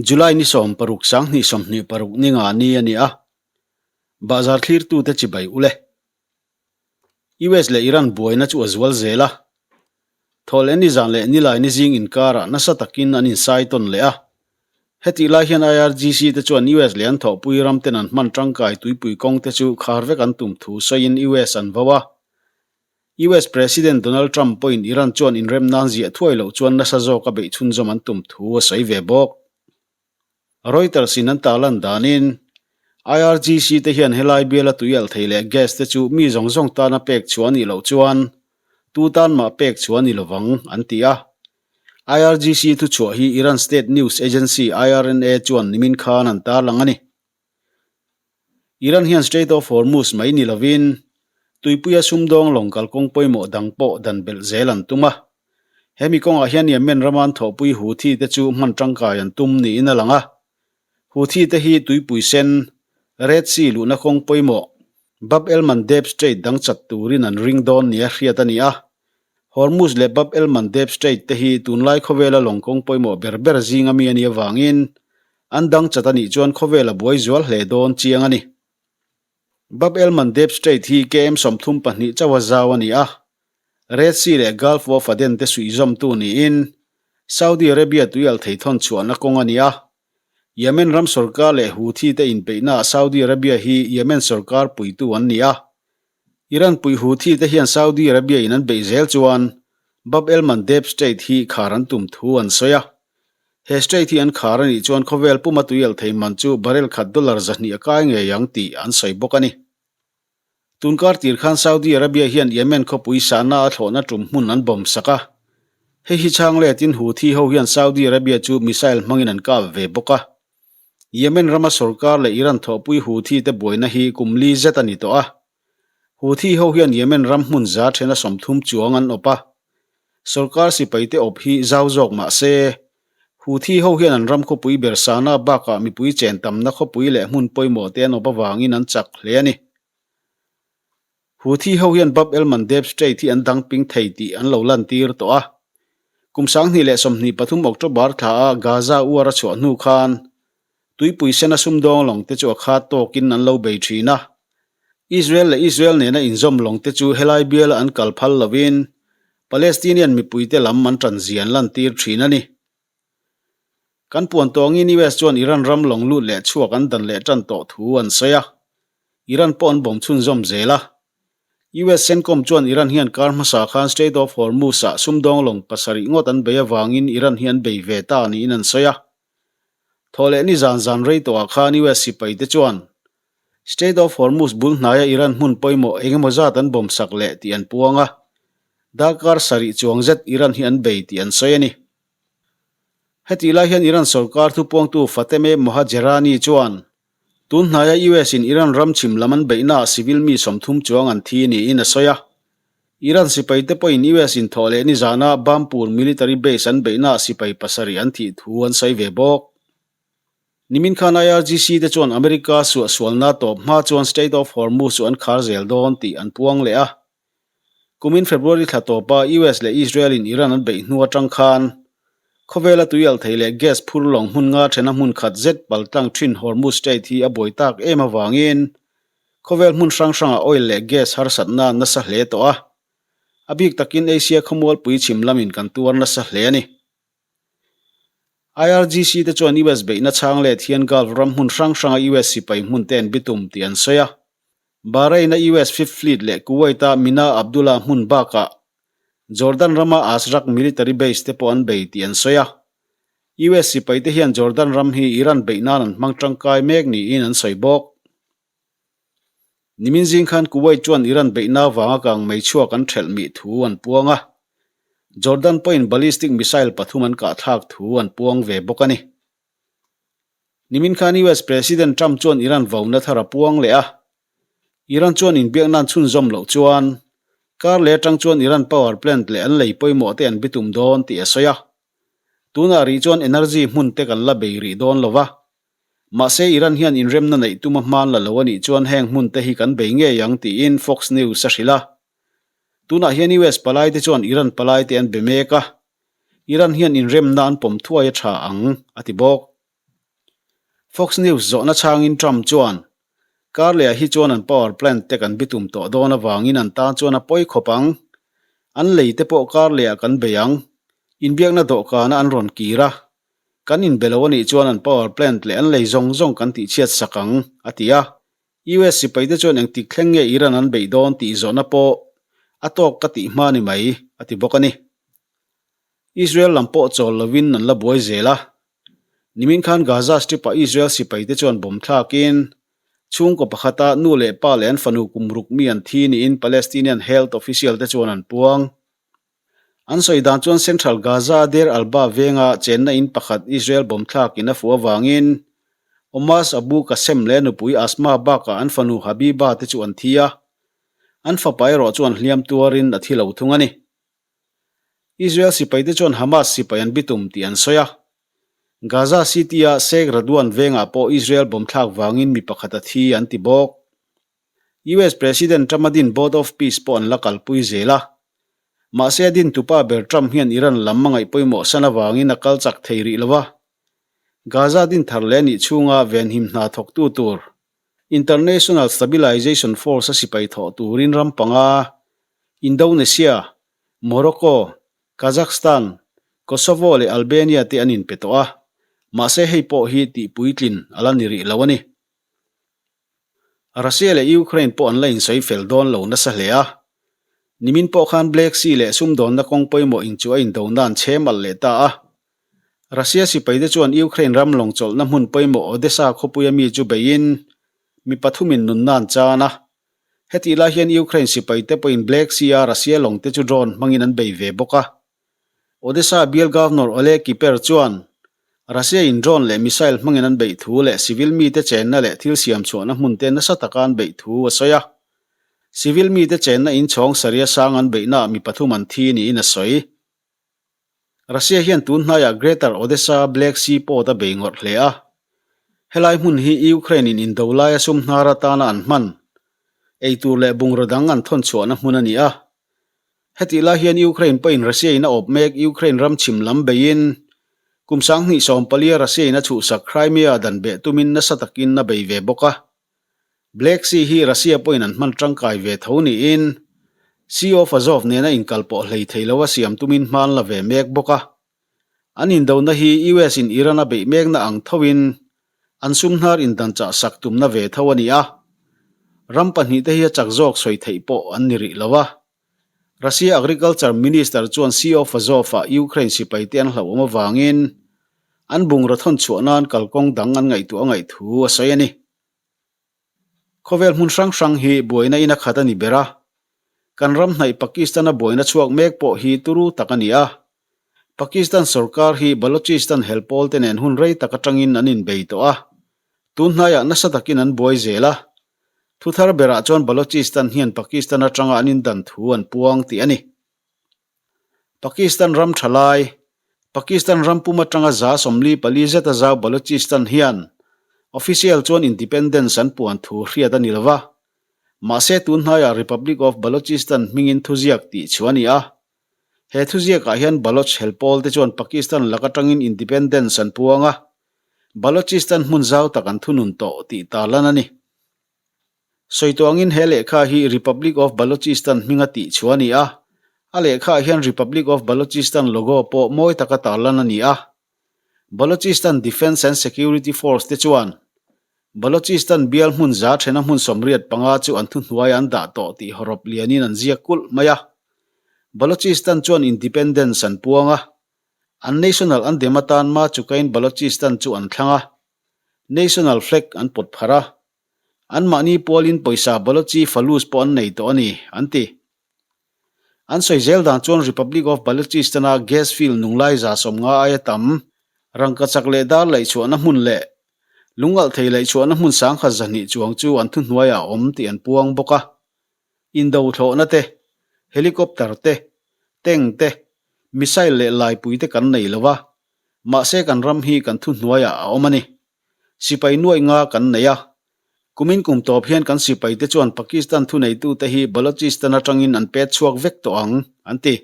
July ni 16 2026 ni nga ni a ni a, bahzar thlirtute chibai ule. US leh Iran buaina chu a zual zel a, thawhleh ni zan leh nilai ni zing inkarah nasa takin an insai tawn leh a. Hetih lai hian IRGC te chuan US leh an thawhpui ram ten an hman tangkai tuipui kawng te chu khar vek an tum thu sawiin US an vo a. US President Donald Trump pawhin Iran chuan inrem nan ziah thuai loh chuan nasa zawka beih chhunzawm an tum thu a sawi ve bawk. Reuters in an tarlan danin, IRGC te hian helai biala tui alh thei leh gas te chu mi zawng zawng tana pek chhuah a nih loh chuan tu tan mah pek chhuah a ni lovang, an ti a. IRGC thuchhuah hi Iran state news agency IRNA chuan nimin khan an tarlang a ni. Iran hian Strait of Hormuz mai ni lovin tuipuia sumdawng lawng kalkawng pawimawh dang pawh dan belh zel an tum a. Hemi kawngah hian Yemen rama an thawhpui Houthi te chu hman tangkai an tum niin a lang a. Houthi te hi tuipui sen, Red Sea luhna kawng pawimawh, Bab el-Mandeb Strait dang chat turin an ring dawn nia hriat a ni a. Hormuz leh Bab el-Mandeb Strait te hi tunlai khawvela lawng kawng pawimawh ber ber zinga mi a nih avangin An dang chat a nih chuan khawvel a buai zual hle dawn chiang a ni. Bab el Mandeb Strait hi KM 32 chauha zau a ni a, Red Sea leh Gulf of Aden te suihzawmtu niin Saudi Arabia tuial thei thawn chhuahna kawng a ni a. Yemen ram sorkar leh Houthi te inpeihnaah Saudi Arabia hi Yemen sorkar puitu an ni a. Iran puih Houthi te hian Saudi Arabia in an beih zel chuan Bab el Mandeb Strait hi khar an tum thu an sawi a. He strait hi an khar a nih chuan khawvel puma tuial thei man chu barrel khat dollar 200 a kai ngei ang tih an sawi bawk a ni. Tunkar tir khan Saudi Arabia hian Yemen khawpui Sanaa a thlawhna tum hmun an bomb sak a. Hei hi chhang letin Houthi ho hian Saudi Arabia chu missile hmangin an kap ve bawk a. Yemen rama sorkar leh Iran thawhpui Houthi te buaina hi kum li zet a ni tawh a. Houthi ho hian Yemen ram hmun za thena 30 chuang an awp a. Sorkar sipaite awp hi zau zawk mah se, Houthi ho hian an ram khawpui ber Sanaa bakah mipui chen tamna khawpui leh hmun pawimawh te an awp avangin an chak hle a ni. Houthi ho hian Bab el-Mandeb Strait hi an dang ping thei tih an lo lantir tawh a. Kum 2023 October thla a Gaza uar a chhuah hnu khan tuipui sena sumdawng lawng te chu a khat tawkin an lo bei thin a. Israel leh Israel nena inzawm lawng te chu helai biala an kal phal lovin Palestinian mipuite lam an tan zia an lantir thin a ni. Kan puan tawngin US chuan Iran ram lawng lut leh chhuak an dan leh tan tawh thu an sawi a. Iran pawh an bawm chhunzawm zel a. US CENTCOM chuan Iran hian kar hmasa khan Strait of Hormuz-ah sumdawng lawng pasarih ngawt an bei avangin Iran hi an bei ve ta niin an sawi a. Thawhleh ni zan zan rei tawhah khan US sipai te chuan Strait of Hormuz bul hnaia Iran hmun pawimawh eng emaw zat an bawm sak leh tih an puang a. Darkar sarih chuang zet Iran hi an bei tih an sawi a ni. Hetih lai hian Iran sorkar thupuangtu Fatemeh Mohajerani chuan tun hnaia US in Iran ram chhim lam an beihnaah civil mi 30 chuang an thi niin a sawi a. Iran sipaite pawhin US in thawh leh nizana Bampur military base an beihnaah sipai pasarih an thih thu an sawi ve bawk. Nimin khan IRGC te chuan America suahsualna tawp hma chuan Strait of Hormuz chu an khar zel dawn tih an puang leh a. Kumin February thla tawpa US leh Israel in Iran an beih hnu atang khan khawvela tuialh thei leh gas phur lawng hmun nga thena hmun khat zet paltlang thin Hormuz Strait hi a buai tak em avangin khawvel hmun hrang hrangah oil leh gas harsatna an nasa hle tawh a. A bik takin Asia khawmualpui chhim lamin kan tuar nasa hle a ni. IRGC te chuan US beihna chhang let hian Gulf ram hmun hrang hranga US sipai hmun te an bitum tih an sawi a. Bahrain-a US Fifth Fleet leh Kuwait-a Mina Abdullah hmun bakah Jordan rama Azraq military base te pawh an bei tih an sawi a. US sipai te hian Jordan ram hi Iran beih nan an hmang tangkai mek niin an sawi bawk. Nimin zing khan Kuwait chuan Iran beihna avanga kang mei chhuak an thelh mih thu an puang a. Jordan pawhin ballistic missile pathum an kahthlak thu an puang ve bawk a ni. Nimin khan US President Trump chuan Iran vauna thar a puang leh a. Iran chuan inbiakna an chhunzawm loh chuan kar leh atang chuan Iran power plant leh an lei pawimawh te an bitum dawn tih a sawi a. Tunah rih chuan energy hmun te kan la bei rih dawn lo va. Mahse Iran hian inremna neih tuma hman la lo a nih chuan heng hmun te hi kan bei ngei ang tiin Fox News a hrilh a. Tunah hian US palai te chuan Iran palai te an be mek a. Iran hian inremna an pawm thuai a tha ang, a ti bawk. Fox News zawhna chhangin Trump chuan, Karleh-ah hi chuan an power plant te kan bitum tawh dawn avangin an tan chuan a pawi khawp ang. An lei te pawh karleh-ah kan bei ang. Inbiakna dawhkana an rawn kir a. Kan inbe lo a nih chuan an power plant leh an lei zawng zawng kan tihchhiat sak ang, a ti a. US sipaite chuan engtik thleng nge Iran an beih dawn tih zawhna pawh a tawk ka tih hma ni mai, a ti bawk a ni. Israel lam pawh chawl lovin an la buai zel a. Nimin khan Gaza Strip-ah Israel sipaite chuan bomb thlakin chhungkaw pakhata nu leh pa leh an fanu kum ruk mi an thi niin Palestinian health official te chuan an puang. An sawi dan chuan Central Gaza-a Deir al-Bah venga chenna in pakhat Israel bomb thlakin a fuh avangin Omas Abu Kassem leh a nupui Asma bakah an fanu Habiba te chu an thi a, an fapa erawh chuan hliam tuarin a thi lo thung a ni. Israel sipaite chuan Hamas sipai an bitum tih an sawi a. Gaza City-a Sheikh Radwan vengah pawh Israel bomb thlak vangin mi pakhat a thi an ti bawk. US President Trump-a din Board of Peace pawh an la kalpui zel a. Mahse a dintupa ber Trump hian Iran lam a ngaih pawimawh san avangin a kal chak thei rih lo va. Gaza din thar leh a nih chhunga venhim hna thawktu tur International Stabilization Force a sipai thawh turin ram panga, Indonesia, Morocco, Kazakhstan, Kosovo leh Albania te an inpe tawh a, mahse hei pawh hi tih puitlin a la ni rih lo a ni. Russia leh Ukraine pawh an la insawi fel dawn lo nasa hle a, nimin pawh khan Black Sea leh sumdawnna kawng pawimawh inchu a indona an chhem alh leh ta a, Russia sipaite chuan Ukraine ram lawng chawlhna hmun pawimawh Odesa khawpuia mi chu beiin mi pathumin nunna an chan a. Hetih lai hian Ukraine sipaite pawhin Black Sea-a Russia lawngte chu drone hmangin an bei ve bawk a. Odesa bial Governor Oleg Kiper chuan Russia-in drone leh missile hmangin an beih thu leh civil mite chenna leh thil siam chhuahna hmunte nasa taka an beih thu a sawi a. Civil mite chenna inchhawng saria sang an beihnaah mi pathum an thi niin a sawi. Russia hian tun hnaiah Greater Odessa Black Sea port a bei ngawrh hle a. Helai hmun hi Ukraine-in indo laia sum hnar atana an hman, eitur leh bungraw dang an thawn chhuahna hmun a ni a. Hetih lai hian Ukraine pawhin Russia-in a awp mek Ukraine ram chhim lam beiin kum 2014 Russia-in a chhuhsak Crimea dan beh tumin nasa takin a bei ve bawk a. Black Sea hi Russia pawhin an hman tangkai ve tho niin Sea of Azov nena inkalpawh hlei thei lo a siam tumin hma an la ve mek bawk a. An indona hi US in Iran a beih mekna ang thoin an sum hnar indanchah sak tumna ve tho a ni a. Ram pahnihte hi a chak zawk sawi theih pawh an ni rih lo a. Russia Agriculture Minister chuan Sea of Azov-ah Ukraine sipaite an hlauhawm avangin an bungraw thawn chhuah nan kalkawng dang an ngaihtuah a ngaih thu a sawi a ni. Khawvel hmun hrang hrang hi buaina in a khat a ni ber a, kan ram hnaih Pakistan-a buaina chhuak mek pawh hi turu tak a ni a. Pakistan sorkar hi Balochistan hel pawl te nen hun rei tak atangin an inbei tawh a, tun hnaiah nasa takin an buai zel a, Thu thar berah chuan Balochistan hian Pakistan atanga an indan thu an puang tih a ni. Pakistan ram tha lai, Pakistan ram pum atanga 44 zeta zau Balochistan hian official chuan independence an puan thu hriat a ni lo va. Mahse tun hnaiah Republic of Balochistan hmingin thuziak tih chu a ni a. He thuziakah hian Baloch helpawl te chuan Pakistan lak atangin independence an puang a, Balochistan hmun zau tak an thunun tawh tih tarlan a ni. Sawi tuangin he lehkha hi Republic of Balochistan hminga tih chhuah a ni a, a lehkhaah hian Republic of Balochistan logo pawh mawi taka tarlan a ni a. Balochistan Defence and Security Force te chuan Balochistan bial hmun za thena hmun 85 chu an thuhnuaiah an dah tawh tih hawrawp lianin an ziak kulh mai a. Balochistan chuan independence an puang a, An national anthem atan Ma Chukain Balochistan chu an thlang a, national flag an pawt pharh a. Anmahni pualin pawisa Balochi Falus pawh an nei tawh a ni, an ti. An sawi zel dan chuan Republic of Balochistan-a gas field nunglai 150 aia tam, rangkachak leh dar laihchhuahna hmun leh lungalhthei laihchhuahna hmun 1200 chuang chu an thuhnuaiah a awm tih an puang bawk a. Indo thlawhna te, helicopter te, tank te, missile leh laipui te kan nei lo va, mahse kan ram hi kan thuhnuaiah a awm a ni. Sipai nuaih nga kan nei a. Kumin kum tawp hian kan sipai te chuan Pakistan thuneitute hi Balochistan atangin an pet chhuak vek tawh ang, an ti.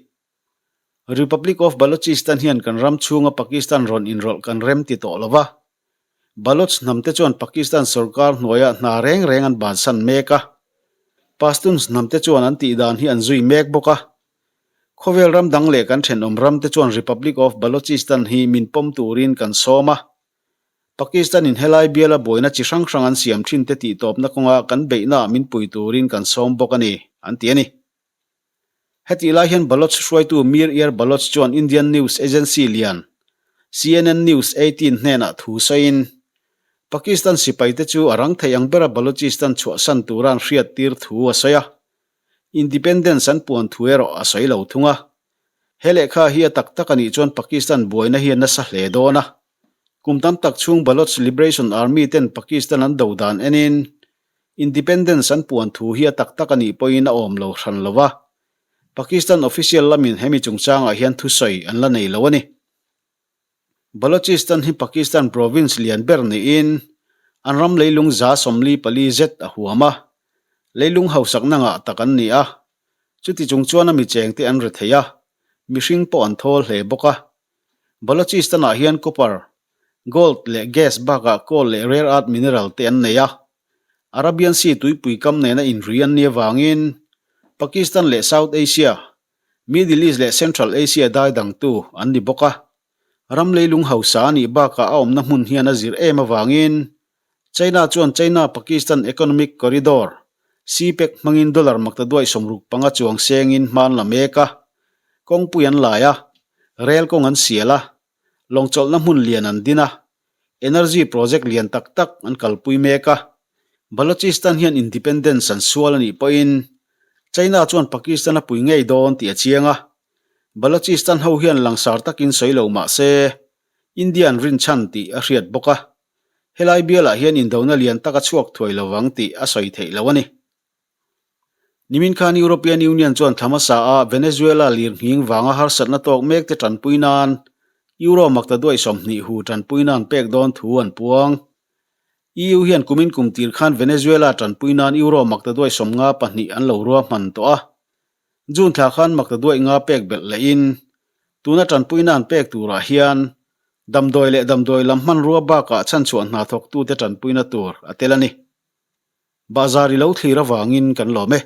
Republic of Balochistan hian kan ram chhunga Pakistan rawn inrawlh kan rem ti tawh lo va. Baloch hnamte chuan Pakistan sorkar hnuaiah hna reng reng an bansan mek a. Pashtuns hnamte chuan an tih dan hi an zui mek bawk a. Khawvel ram dang leh kan thenawm ramte chuan Republic of Balochistan hi min pawm turin kan sawm a. Pakistan-in helai biala buaina chi hrang hrang an siam thin te tihtawpna kawnga kan beihnaah min pui turin kan sawm bawk a ni, an ti a ni. Hetih lai hian Baloch hruaitu Mir Yar Baloch chuan Indian news agency lian CNN News 18 hnenah thu sawiin, Pakistan sipaite chu a rang thei ang bera Balochistan chhuahsan tura an hriattir thu a sawi a. Independence an puan thu erawh a sawi lo thung a. He lehkha hi a tak tak a nih chuan Pakistan buaina hi a nasa hle dawn a. Kum tam tak chhung Baloch Liberation Army ten Pakistan an do dan enin Independence an puan thu hi a tak tak a nih pawhin a awm lo hran lo va. Pakistan official lamin hemi chungchangah hian thusawi an la nei lo a ni. Balochistan hi Pakistan province lian ber niin an ram leilung 44 zet a huam a, leilung hausakna ngah tak an ni a. Chuti chung chuan a mi chengte an ri thei a, mihring pawh an thawl hle bawk a. Balochistan-ah hian copper, gold leh gas bakah coal leh rare earth mineral te an nei a. Arabian Sea tuipui kam nena inri an nih avangin Pakistan leh South Asia, Middle East leh Central Asia dai dangtu an ni bawk a. Ram leilung hausa a nih bakah a awmna hmun hian a zir em avangin China chuan China-Pakistan Economic Corridor, CPEC, hmangin dollar maktaduai 65 chuang sengin hma an la mek a, kawngpui an lai a, rel kawng an sial a, lawngchawlhna hmun lian an din a, energy project lian tak tak an kalpui mek a. Balochistan hian independence an sual a nih pawhin China chuan Pakistan a pui ngei dawn tih a chiang a, Balochistan ho hian langsar takin sawi lo mah se India an rinchhan tih a hriat bawk a. Helai bialah hian indona lian tak a chhuak thuai lo vang tih a sawi theih lo a ni. Nimin khan European Union chuan thla hmasa a Venezuela lirnghing vanga harsatna tawk mekte tanpui nan Euro makta duai 20 hu tanpui nan pek dawn thu an puang. EU hian kumin kum tir khan Venezuela tanpui nan Euro makta duai 52 an lo ruahman tawh a. June thla khan makta duai nga pek belh lehin tuna tanpui nan pek turah hian Damdawi leh damdawi lam hmanrua bakah chhanchhuah hna thawktute tanpuina tur a tel a ni. Bahzar i lo thlir avangin kan lawm e.